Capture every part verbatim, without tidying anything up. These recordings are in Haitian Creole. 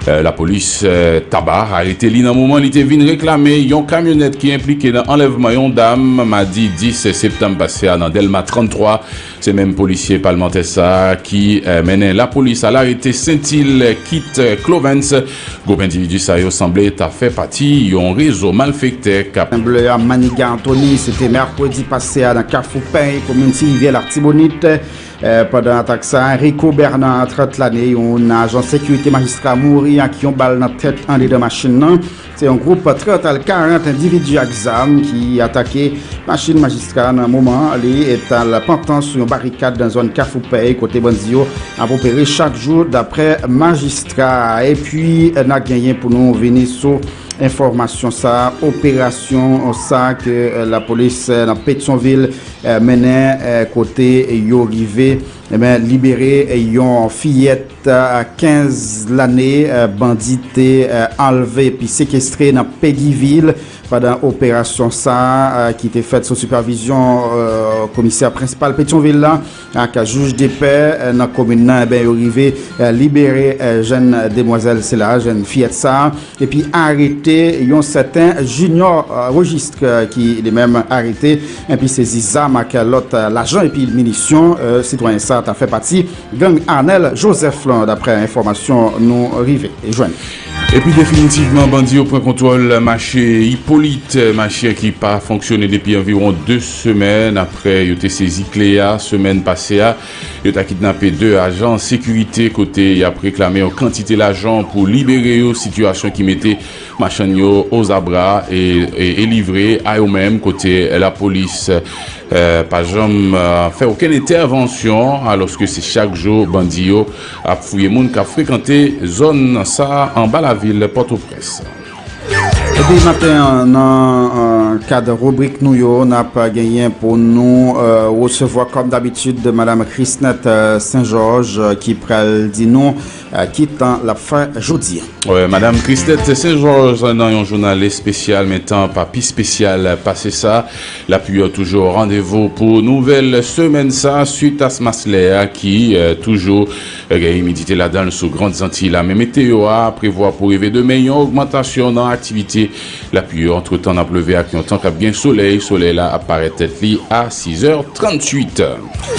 Eh, lapolis, eh, Taba arete li nan moman li te vin reklame yon kamyonèt ki enplike nan anlèvman yon dam madi dis septanm pase a nan Dèlma tranntwa. Se menm polisye palmantè sa a ki, eh, mennen lapolis al arete Sentil Kit Clovens. Gwoup endividi sa yo sanble ta fè pati yon rezo malfektè k ap Bleu a Maniga Anthony, se te mèkredi pase a nan Kafou Pèy, komin Ti Rivyè Latibonit. Eh, pandan atak sa, Rico Bernard, trant lane, yon ajan sekirite majistra, mouri ak yon bal nan tèt andedan machin nan. Se yon gwoup trant al karant endividi ak zam ki atake machin majistra nan moman li t al pantan sou yon barikad nan zòn Kafou Pèy, kote bandi yo ap opere chak jou, daprè majistra. Epi, n a genyen pou nou vini sou enfòmasyon sa a, operasyon sa a ke, eh, lapolis, eh, nan Petyonvil, eh, mennen, eh, kote yo rive, eh ben, libere, eh, yon fiyèt, eh, kenz lane, eh, bandi te, eh, anlve epi sekestre nan Pegivil pandan operasyon sa a, eh, ki te fèt sou sipèvizyon, eh, komisè prensipal Petyonvil la ak jij de pè, eh, nan komin nan, eh ben, yo rive, eh, libere, eh, jèn demwazèl sila, jèn fiyèt sa a, epi arete yon sèten Junior, eh, Registre, eh, ki li menm arete, epi sezi zam ak lòt, eh, lajan epi minisyon, eh, sitwayen sa a ta fè pati gang Arnel Joseph lan, daprè enfòmasyon nou rive jwenn. Epi definitivman, bandi yo pran kontwòl mache Ipolit, mache ki pa fonksyone depi anviwon de semèn apre yo te sezi kle a semèn pase a. Yo ta kidnape de ajan sekirite kote y ap reklame yon kantite lajan pou libere yo, sitiyasyon ki mete machann yo ozabra e, e, e livre a yo menm, kote lapolis, eh, pa janm, eh, fè okenn entèvansyon, alòske se chak jou bandi yo ap fouye moun k ap frekante zòn sa a anba lavil Pòtoprens. Epi maten an, nan, eh, kad ribrik nou yo, n ap genyen pou nou, eh, resevwa, kòm dabitid, Madam Chrisnette, eh, Saint-Georges, eh, ki pral di nou, eh, ki tan l ap fè jodi a. Wi, Madam Chrisnette Saint-Georges nan yon jounal espesyal, men tan pa pi espesyal pase sa. Lapli yo toujou o randevou pou nouvèl semèn sa, swit a smaslè a ki, eh, toujou, eh, gen imidite ladan l sou Grand Zantiy la. Men meteyo a prevwa pou rive demen yon ogmantasyon nan aktivite lapli yo. Antretan, n ap leve ak yon tan k ap gen solèy. Solèy la ap parèt tèt li a sizè tranntuit.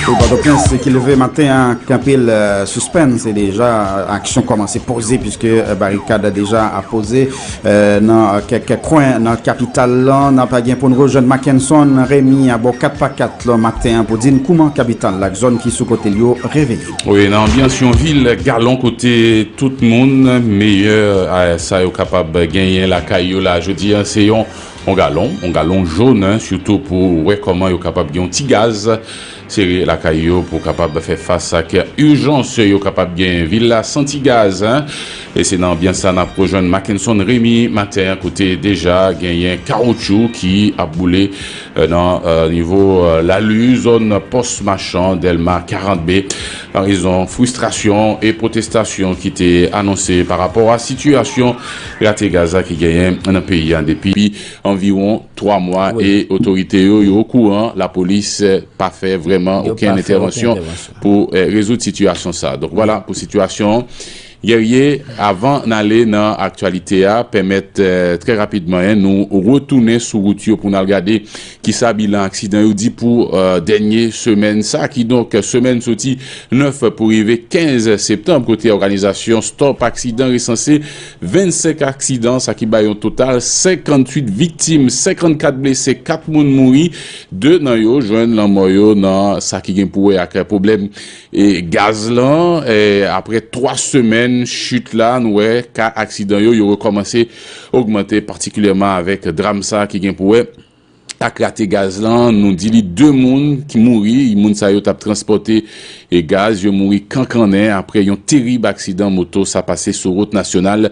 Pou Pòtoprens ki leve maten an ak anpil, eh, sispens, e deja aksyon kòmanse poze, piske, eh, barikad deja ap poze, eh, nan kèk kwen nan kapital lan. N ap gen pou n rejwenn Mackenson Remy a bò kat pa kat lan maten an pou di n kouman kapital la ak zòn ki sou kote l yo reveye. Wi, nan anbyans yon vil galon kote tout moun meyè, eh, sa yo kapab genyen lakay yo la jodi a, se yon, yon galon, yon galon jòn, en, sitou pou wè kòman yo kapab gen yon ti gaz sere lakay yo pou kapab fè fas ak ijans yo kapab gen. Vil la santi gaz, en. E se nan anbyans sa n ap rejwenn Mackenson Remy maten an, kote deja genyen kawotchou ki ap boule, eh, nan, eh, nivo, eh, Lali, zòn Pòs Machan, Dèlma karant B, an rezon fristrasyon e pwotestasyon ki te anonse pa rapò a sitiyasyon rate gaz la ki genyen nan peyi a depi anviwon twa mwa. Wi. E otorite yo, yo okouran, lapolis, eh, pa fè vrèman okenn entèvansyon pou, eh, rezoud sitiyasyon sa. Donk, vwala pou sitiyasyon. Guerrier, avan n ale nan aktyalite a, pèmèt, eh, trè rapidman, en, nou retounen sou wout yo pou n al gade kisa bilan aksidan yo di pou, eh, dènye semèn sa, kidonk semèn soti nèf pou rive kenz septanm, kote òganizasyon Stop Aksidan resanse vennsenk aksidan, sa ki bay yon total senkantuit viktim, senkannkat blese, kat moun mouri, de nan yo jwenn lanmò yo nan sa ki gen pou wè ak pwoblèm, e, gaz lan. E, apre twa semèn chit la, nou wè ka aksidan yo, yo rekòmanse ogmante, patikilyèman avèk dram sa ki gen pou wè ak rate gaz lan. Nou di li de moun ki mouri, moun sa yo t ap transpòte, e, gaz, yo mouri kankannen apre yon terib aksidan moto sa pase sou wout nasyonal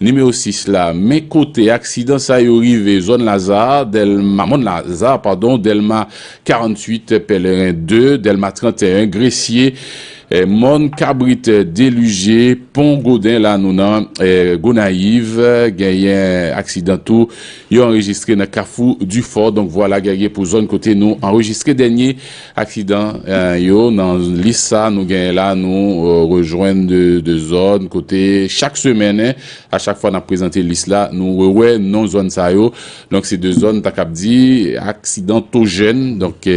nimewo sis la. Men kote aksidan sa yo rive, zòn Laza, Dèlma, Mòn Laza, padon, Dèlma karanntuit, Pèleren de, Dèlma tranteyen, Gresye, Mòn Kabrit, Delije, Pon Goden, la nou nan Gonayiv. Genyen aksidan tou yo anrejistre nan Kafou Difò. Donk vwala, genyen pou zòn kote nou anrejistre dènye aksidan yo. Nan lis sa nou genyen la, nou rejwenn de zòn kote chak semèn, a chak fwa n ap prezante lis la, nou rewè non zòn sa yo. Donk se de zòn ta kab di aksidantojèn. Donk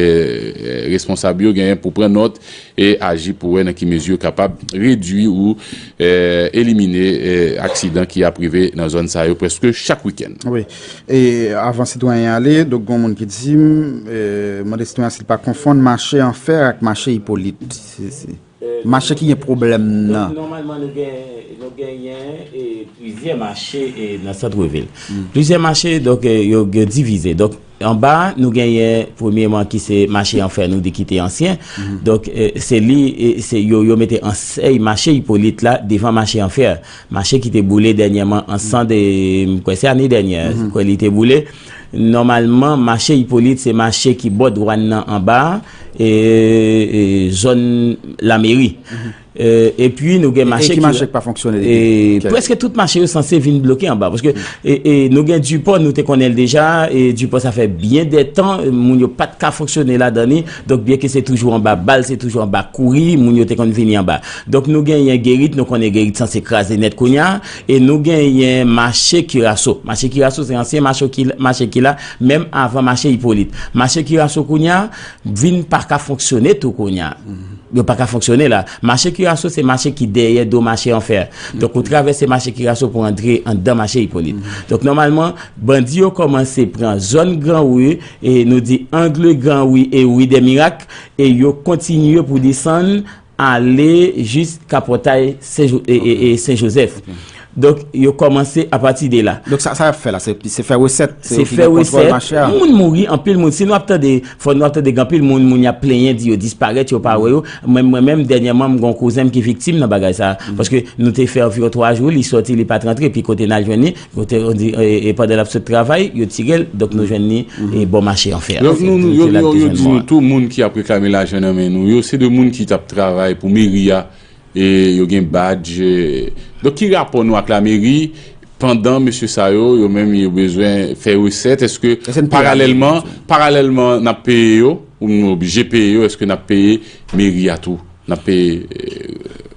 responsab yo genyen pou pran nòt e aji pou wè nan ki mezi yo kapab redui ou elimine aksidan ki ap rive nan zòn sa yo prèske chak wikenn. Wi. E avan sitwayen ale, donk gon moun ki di m, mande sitwayen si l pa konfonn mache Anfè ak mache Ipolit. Mache ki gen pwoblèm nan. Nòmalman nou gen nou genyen plizyè mache nan sant vil. Plizyè mache donk yo divize. Donk anba nou genyen premyeman ki se mache Anfè, nou di ki te ansyen. Donk se li se yo yo mete ansèy mache Ipolit la devan mache Anfè. Mache ki te boule dènyèman ansan de m kwè se ane dènyè kwè li te boule. Nòmalman mache Ipolit se mache ki bò dwàn nan anba zòn lameri. Epi nou gen mache ki mache ki pa fonksyone depi prèske tout mache yo sanse vin bloke anba paske nou gen Dipò, nou te konnen l deja. Dipò sa fè byen de tan moun yo pa t ka fonksyone ladan li. Donk byen ke se toujou anba bal, se toujou anba kouri moun yo te konn vini anba. Donk nou genyen Gerit, nou konnen Gerit sanse kraze nèt kounye a. E nou genyen mache Kiraso. Mache Kiraso se ansyen mache ki la menm avan mache Ipolit. Mache Kiraso kounye a vin pa ka fonksyone tou kounye a. Yo pa ka fonksyone la. Mache Kiraso se mache ki dèyè do mache Anfè. Donk ou travèse mache Kiraso pou antre anndan mache Ipolit. Donk nòmalman bandi yo kòmanse pran zòn Gran Ri, e nou di angle Gran Ri e Ri dè Mirak, e yo kontinye pou desann ale jis kapòtay Sen Jozèf. Donk yo kòmanse apati de la. Donk sa sa y ap fè la se se fè resèt se yo ki gen kontwòl mache a. Moun mouri, anpil moun. Si nou ap tande fò nou ap tande gen anpil moun moun y ap plenyen di yo disparèt, yo pa wè yo. Mwen mwen menm dènyèman m gen yon kouzen m ki viktim nan bagay sa. Paske nou te fè anviwon twa jou li sòti li pa t rantre epi kote n al jwenn li kote yo di e pandan l ap sot travay yo tire l donk nou jwenn li bò mache Anfè a. Donk nou nou yo yo yo di nou tou moun ki ap reklame lajan nan men nou yo se de moun ki t ap travay pou meri a. E yo gen badj. Donk ki rapò nou ak lameri pandan mesye sa yo yo menm yo bezwen fè resèt? Èske paralèlman paralèlman n ap peye yo? Ou nou oblije peye yo? Èske n ap peye meri a tou? N ap peye?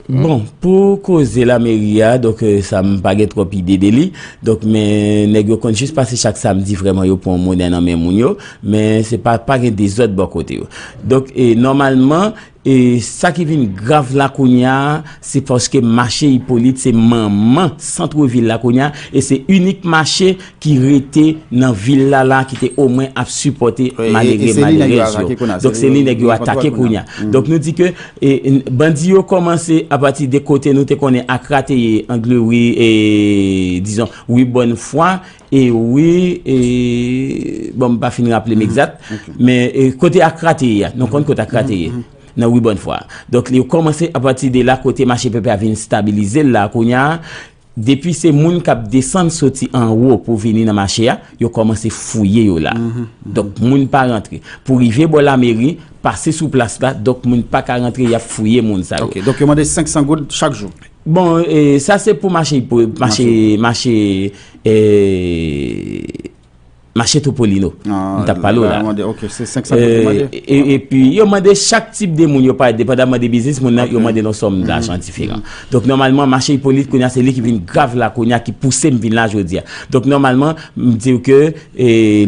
Bon, pou koze lameri a donk sa m pa gen twòp ide de li. Donk men nèg yo konn jis pase chak samdi vrèman yo pran yon monè nan men moun yo. Men se pa pa gen dezòd bò kote yo. Donk e nòmalman e sa ki vin grav la kounye a se paske mache Ipolit se manman sant vil la kounye a. E se inik mache ki rete nan vil la la ki te omwen ap sipòte malere malerèz yo. Donk se li nèg yo atake kounye a. Donk nou di ke bandi yo kòmanse apati de kote nou te konnen Akra te ye, Angle Ri e dizon Ri Bòn Fwa e Ri e bon m pa fin raple m egzat. Men kote Akra te ye a nou konn kote Akra te ye nan Ri Bòn Fwa. Donk yo kòmanse apati de la kote mache pèpè a vin stabilize l la kounye a. Depi se moun k ap desann soti anwo pou vini nan mache a, yo kòmanse fouye yo la. Donk moun pa rantre. Pou rive bò lameri, pase sou plas la, donk moun pa ka rantre, y ap fouye moun sa yo. Ok, donk yo mande senk san goud chak jou. Bon, e, sa se pou mache, pou mache, mache, e, mache Topolino. M t ap pale w la. Epi yo mande chak tip de moun yo parèt, depandaman de biznis moun nan, yo mande yon sòm lajan diferan. Donk nòmalman mache Ipolit kounye a se li ki vin grav la kounye a ki pouse m vin la jodi a. Donk nòmalman m di w ke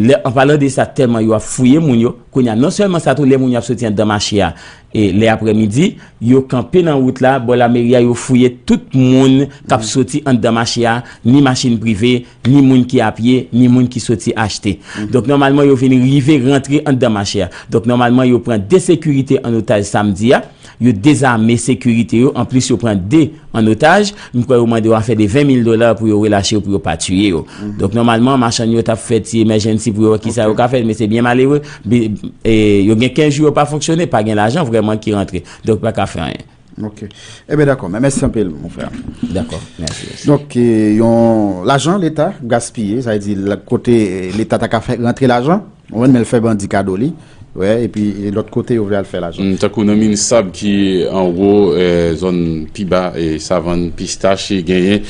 lè an palan de sa tèlman yo ap fouye moun yo kounye a non sèlman sa tou lè moun yo ap soti anndan mache a e lè aprèmidi yo kanpe nan wout la bò lameri a yo fouye tout moun k ap soti anndan mache a ni machin prive ni moun ki apye ni moun ki soti achte. Donk nòmalman yo vin rive rantre anndan mache a. Donk nòmalman yo pran de sekirite an otaj samdi a. Yo dezame sekirite yo anplis yo pran de an otaj. M kwè yo mande yo afè de ven mil dola pou yo relache yo pou yo pa tiye yo. Donk nòmalman machann yo t ap fè ti emèjensi pou yo wè kisa yo ka fè men se byen malere. Yo gen kenz jou yo pa fonksyone pa gen lajan vrèman ki rantre. Donk pa ka fè anyen. Ok. Ebyen dakò, men mèsi anpil mon frè. Dakò, mèsi. Donk yon lajan leta gaspiye, sa vle di kote leta ta ka fè rantre lajan, ou konprann, men l fè bandi kado li. Wè, epi e lòt kote yo vle al fè lajan. Mm, tankou nan min sab ki anwo, eh, zòn pi ba, e Savann Pistach, e genyen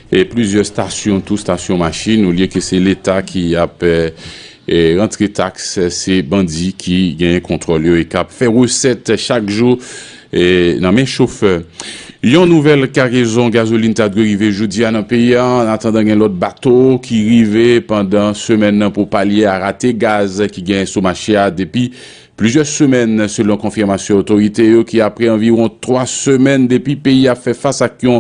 e plizyè stasyon tou, stasyon machin, olye ke se Leta ki ap eh, e rantre taks, se bandi ki genyen kontwòl yo e k ap fè resèt chak jou e nan men chofè. Yon nouvèl karezon gazolin ta dwe rive jodi a nan peyi a, an atandan gen lòt bato ki rive pandan semèn nan pou palye a rate gaz ki genyen sou mache a depi plizyè semèn, selon konfimasyon otorite yo, ki apre anviwon twa semèn depi peyi a fè fas ak yon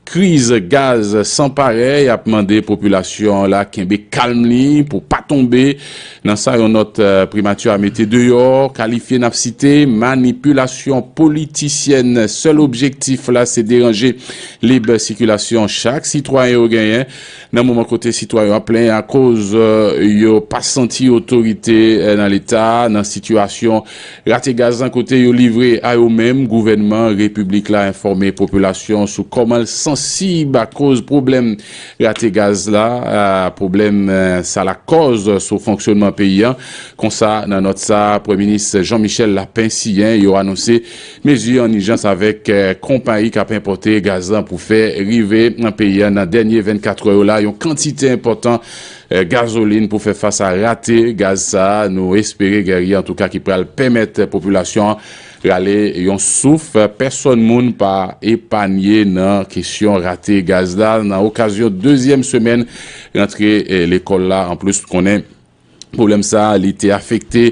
kriz gaz san parèy, ap mande popilasyon an la kenbe kalm li pou pa tonbe nan sa. Yon nòt, eh, primati a mete deyò, kalifye n ap site manipilasyon politisyèn. Sèl objektif la se deranje lib sikilasyon chak sitwayen yo genyen, nan moman kote sitwayen yo ap plenyen akoz, eh, yo pa santi otorite, eh, nan Leta nan sitiyasyon rate gaz lan kote yo livre a yo menm. Gouvènman repiblik la enfòme popilasyon sou kòman l sansib akoz pwoblèm rate gaz la, a, pwoblèm, eh, sa lakòz sou fonksyonman peyi a. Konsa, nan nòt sa, Premye Minis Jean Michel Lapin siyen, yo anonse mezi an ijans avèk, eh, konpayi k ap enpòte gaz lan pou fè rive nan peyi a nan dènye vennkat è yo la yon kantite enpòtan, eh, gazolin pou fè fas a rate gaz sa a. Nou espere geri antouka ki pral pèmèt popilasyon an rale yon souf. Pèsòn moun pa epanye nan kesyon rate gaz la. Nan okazyon dezyèm semèn rantre, eh, lekòl la, anplis, konnen pwoblèm sa a, li te afekte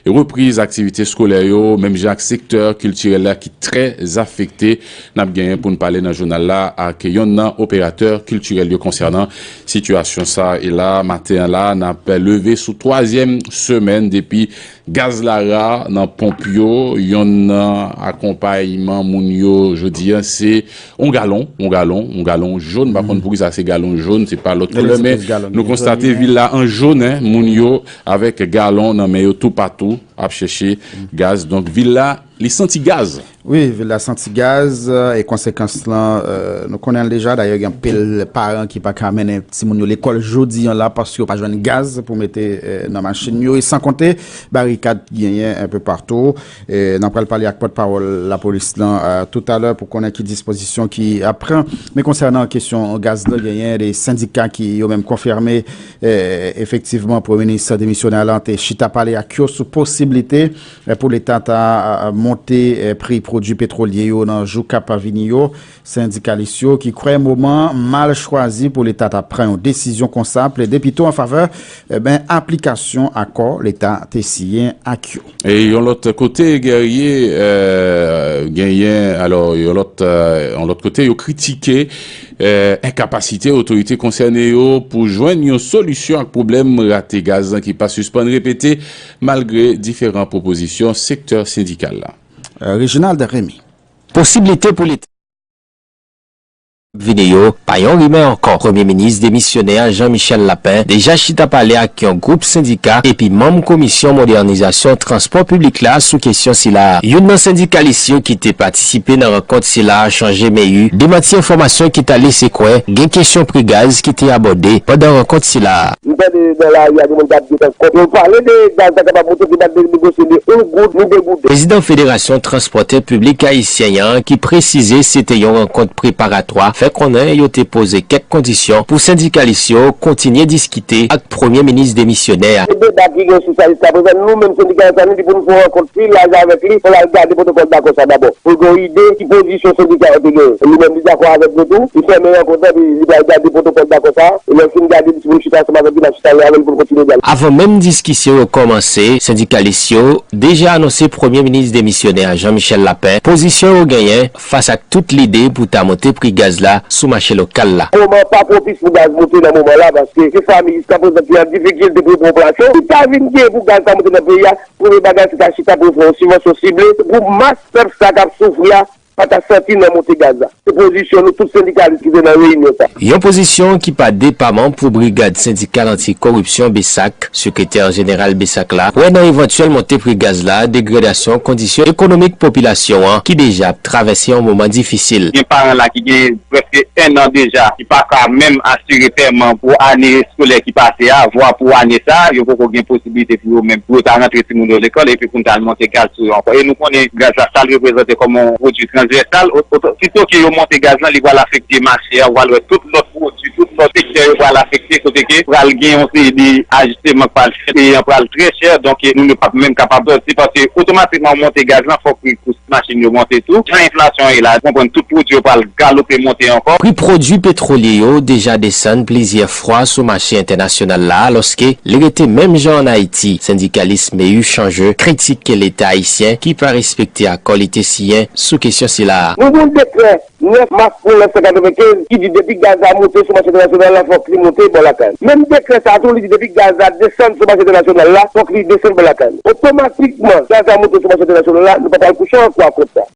repriz aktivite eskolè yo, menm jan ak sektè kiltirèl la ki trè afekte. N ap genyen pou n pale nan jounal la ak yonn nan operatè kiltirèl yo konsènan sitiyasyon sa a. E la, maten an la, n ap leve sou twazyèm semèn depi gaz la ra nan ponp yo. Yonn nan akonpayman moun yo jodi a, se yon galon, yon galon, yon galon jòn. M pa konn poukisa se galon jòn, se pa lòt koulè, men nou konstate vil la an jòn, en, moun yo avèk galon nan men yo toupatou ap chèche gaz. Donk, vil la, li santi gaz. Wi, vil la santi gaz, e konsekans lan, eh, nou konnen l deja. Dayè, gen anpil paran ki pa ka mennen timoun yo lekòl jodi a la paske yo pa jwenn gaz pou mete, eh, nan machin yo. E san konte barikad ki genyen enpe patou. E n ap pral pale ak pòtpawòl lapolis lan, eh, toutalè pou konnen ki dispozisyon ki ap pran. Men konsènan kesyon gaz la, genyen de sendika ki yo menm konfime, eh, efektivman, premye minis demisyonè lan te chita pale ak yo sou posiblite, eh, pou Leta ta, eh, monte, eh, pri pwodui petwolye yo nan jou k ap vini yo. Sendikalis yo ki kwè moman mal chwazi pou Leta ta pran yon desizyon konsa plede pito an favè, eh ben, aplikasyon akò Leta te siyen ak yo. E yon lòt kote, Guerrier, eh, genyen, alò, yon lòt, eh, yon lòt kote, yo kritike, eh, enkapasite otorite konsène yo pou jwenn yon solisyon ak pwoblèm rate gaz lan ki pa sispann repete malgre diferan pwopozisyon sektè sendikal la. Eh, Reginald Remy. Posiblite pou Leta ap vini yo pa yon rimè ankò. Premye minis demisyonè a Jean Michel Lapin deja chita pale ak yon gwoup sendika epi manm komisyon modènizasyon transpò piblik la sou kesyon sila a. Youn nan sendikalis yo ki te patisipe nan rankont sila a, Changé Meillu, demanti enfòmasyon ki t ale se kwè gen kesyon pri gaz ki te abòde pandan rankont sila a. M tande nan lari a gen moun k ap di tankou yo pale de gaz la kapab monte ki pa t negosye ni yon goud ni de goud. Prezidan Federasyon Transpòtè Piblik Ayisyen an ki presize se te yon rankont preparatwa fè konnen yo te poze kèk kondisyon pou sendikalis yo kontinye diskite ak premye minis demisyonè a. Se deba ki gen sou sa jiskaprezan, nou menm sendikalis la nou di pou nou fè yon rankont pi laj avèk li pou l al gade pwotokòl dakò sa dabò pou l gen yon ide ki pozisyon sendika yo te genyen. Li menm li dakò avèk nou tou, li fèmen rankont lan epi li pral gade pwotokòl dakò sa. E lè l fin gade li di pou nou chita ansanm avèk li, n ap chita avèk li pou n kontinye dyalòg. Avan menm diskisyon yo kòmanse, sendikalis yo deja anonse premye minis demisyonè a Jean Michel Lapin pozisyon yo genyen fas ak tout lide pou ta monte pri gaz la sou mache lokal la. Moman pa pwopis pou gaz monte nan moman la paske gen fanmi jiskaprezan ki an difikilte pou yo pran plas yo. Si ta vin gen pou gaz ta monte nan peyi a, premye bagay se ta chita pou yo fè yon sibvansyon sible pou mas pèp sa k ap soufri a. pa ta santi nan monte gaz la. Se pozisyon nou tout sendikalis ki te nan reyinyon sa. Yon pozisyon ki pa depaman pou Brigad Sendikal Anti Koripsyon, besak. Sekretè jeneral besak la kwè nan evantyèl monte pri gaz la, degradasyon kondisyon ekonomik popilasyon an ki deja ap travèse yon moman difisil. Gen paran la ki gen prèske en an deja, ki pa ka menm asire pèman pou ane eskolè ki pase a, vwa pou ane sa, yo poko gen posiblite pou yo menm, pou yo ta rantre timoun yo lekòl, epi pou n ta al monte gaz sou yo ankò. E nou konnen gaz la, sa l reprezante kòm yon pwodui transvèsal, o- o- sito ke yo monte gaz la, li pral afekte mache a, ou pral wè tout lòt pwodui, tout lòt sektè yo pral afekte, kote ke pral gen yon seri de ajisteman k pral fèt, peyi an pral trè chè, donk nou, nou p ap menm kapab sòti, paske otomatikman ou monte gaz lan, fòk pri kous machin yo monte tou. Jan enflasyon an ye la, ou konprann tout pwodui yo pral galope monte ankò. Pri pwodui petwolye yo deja desann plizyè fwa sou mache entènasyonal la, alòske li rete menm jan ann Ayiti. Sendikalis Mehu Changeux kritike Leta ayisyen ki pa respekte akò li te siyen sou kesyon sila a. Nou gen yon dekrè nèf mas mil nèf san katrevenkenz ki di depi gaz la monte sou mache entènasyonal la, fòk li monte bò lakay. Menm dekrè sa a tou, li di depi gaz la desann sou mache entènasyonal la, fòk li desann bò lakay nou. Otomatikman, gaz la monte sou mache entènasyonal la, nou pa pral kouche ankò akoz sa.